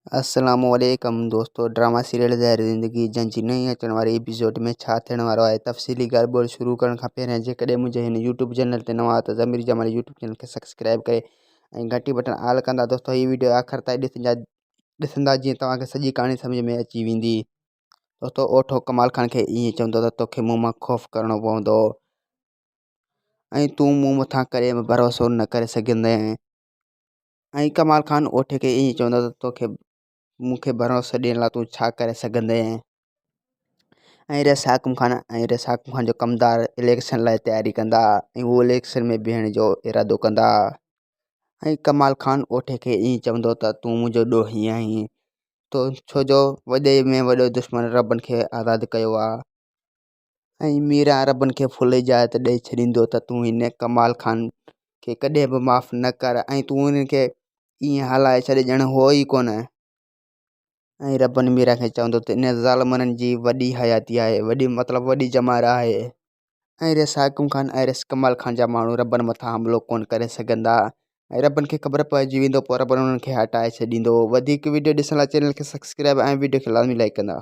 السلام عليڪم دوستو ڊراما سيريل زهر زندگي جنهن جي نئين اچڻ واري ايپيسوڊ ۾ ڇا ٿيڻ وارو آهي تفصيلي ڳالهه ٻولهه شروع ڪرڻ کان پهريان جيڪڏهن منهنجي هن يوٽيوب چينل تي نوان آهيو ته ضمير جمالي يوٽيوب چينل کي سبسڪرائب ڪري ۽ گهنٽي بٽڻ آل ڪندا دوستو هي ويڊيو آخر تائين ڏسندا ڏسندا جيئن توهان کي سڄي ڪهاڻي سمجھ ۾ اچي ويندي دوستو اوٺو ڪمال خان کي ائين چوندو ته توکي مون مان خوف ڪرڻو پوندو ۽ تون مون مٿان ڪڏهن به ڀروسو نه ڪري سگهندين ۽ ڪمال خان اوٺي کي ائين چوندو ته توکي مون کي ڀروسو ڏيڻ لاء تون ڇا ڪري سگهندين ۽ رئيس حاڪم خان ۽ رئيس حاڪم خان جو ڪمدار اليڪشن لاء تياري ڪندا ۽ هو اليڪشن ۾ بيهڻ جو ارادو ڪندا ۽ ڪمال خان اوٺي کي ائين چوندو ته تون منهنجو ڏوهي آهين تو ڇو جو وڏي ۾ وڏو دشمن ربن کي آزاد ڪيو آهي ۽ ميران عربن کي فل اجازت ڏئي ڇڏيندو ته تون هن ڪمال خان کي ڪڏهن به معاف نه ڪر ۽ تون هن کي ائين هلائي ڇڏ ڄڻ هو ئي ڪونه. ۽ ربن ميران کي چوندو ته انهن ظالمن جي وڏي حياتي آهي، وڏي مطلب وڏي ڄمار آهي. ۽ ريس حاڪم خان ۽ ريس ڪمال خان جا ماڻهو ربن مٿان حملو ڪونه ڪري سگهندا ۽ ربن کي خبر پئجي ويندو پوء ربن انهن کي هٽائي ڇڏيندو. وڌيڪ وڊيو ڏسڻ لاء چينل کي سبسڪرائب ۽ وڊيو کي لازمي لائيڪ ڪندا.